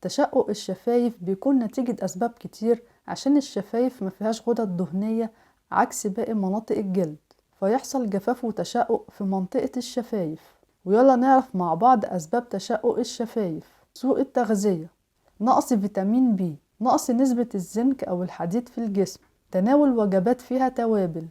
تشقق الشفايف بيكون نتيجة أسباب كتير، عشان الشفايف ما فيهاش غدد دهنية عكس باقي مناطق الجلد، فيحصل جفاف وتشقق في منطقة الشفايف. ويلا نعرف مع بعض أسباب تشقق الشفايف. سوء التغذية، نقص فيتامين بي، نقص نسبة الزنك أو الحديد في الجسم، تناول وجبات فيها توابل،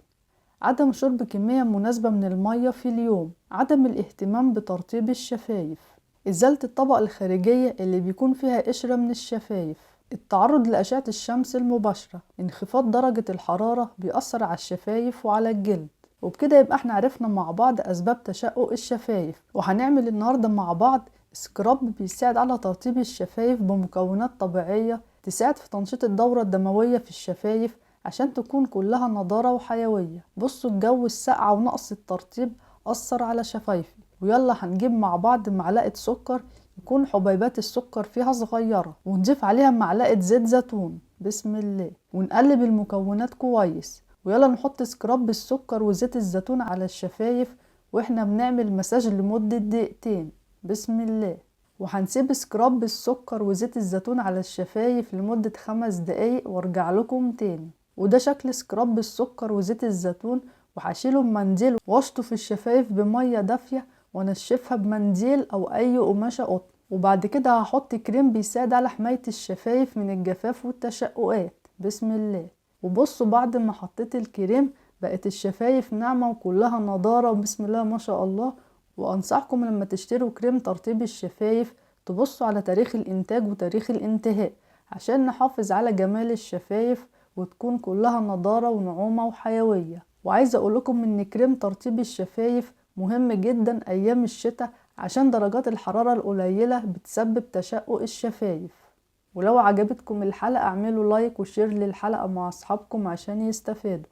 عدم شرب كمية مناسبة من المية في اليوم، عدم الاهتمام بترطيب الشفايف، إزالة الطبقة الخارجية اللي بيكون فيها قشرة من الشفايف، التعرض لأشعة الشمس المباشرة، انخفاض درجة الحرارة بيأثر على الشفايف وعلى الجلد. وبكده يبقى احنا عرفنا مع بعض أسباب تشقق الشفايف، وهنعمل النهاردة مع بعض scrub بيساعد على ترطيب الشفايف بمكونات طبيعية تساعد في تنشيط الدورة الدموية في الشفايف عشان تكون كلها نضارة وحيوية. بصوا الجو الساقعة ونقص الترطيب أثر على شفايفي. ويلا هنجيب مع بعض معلقة سكر، يكون حبيبات السكر فيها صغيرة، ونضيف عليها معلقة زيت زيتون، بسم الله، ونقلب المكونات كويس. ويلا نحط scrub السكر وزيت الزيتون على الشفايف واحنا بنعمل مساج لمدة دقيقتين، بسم الله. وهنسيب scrub السكر وزيت الزيتون على الشفايف لمدة 5 دقايق وارجع لكم تاني. وده شكل scrub السكر وزيت الزيتون، وهشيله بمنديل واشطف الشفايف بمية دافية وانشفها بمنديل او اي قماشة قطن. وبعد كده هحط كريم بيساعد على حماية الشفايف من الجفاف والتشققات، بسم الله. وبصوا بعد ما حطيت الكريم بقت الشفايف ناعمة وكلها نضارة، بسم الله ما شاء الله. وانصحكم لما تشتروا كريم ترطيب الشفايف تبصوا على تاريخ الانتاج وتاريخ الانتهاء عشان نحافظ على جمال الشفايف وتكون كلها نضارة ونعومة وحيوية. وعايزة اقول لكم ان كريم ترطيب الشفايف مهم جدا ايام الشتاء عشان درجات الحرارة القليلة بتسبب تشقق الشفايف. ولو عجبتكم الحلقة اعملوا like و share للحلقة مع اصحابكم عشان يستفادوا،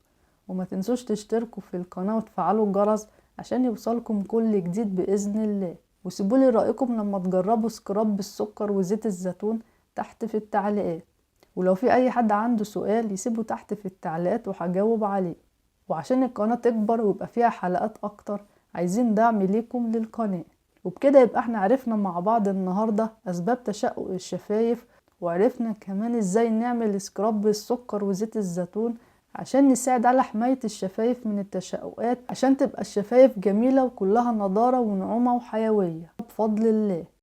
وما تنسوش تشتركوا في القناة وتفعلوا الجرس عشان يوصلكم كل جديد بإذن الله. وسيبولي رأيكم لما تجربوا scrub السكر وزيت الزيتون تحت في التعليقات، ولو في اي حد عنده سؤال يسيبه تحت في التعليقات وهجاوب عليه. وعشان القناة تكبر ويبقى فيها حلقات اكتر عايزين دعم ليكم للقناة. وبكده يبقى احنا عرفنا مع بعض النهاردة اسباب تشقق الشفايف، وعرفنا كمان ازاي نعمل scrub السكر وزيت الزيتون عشان نساعد على حماية الشفايف من التشققات عشان تبقى الشفايف جميلة وكلها نضارة ونعومة وحيوية بفضل الله.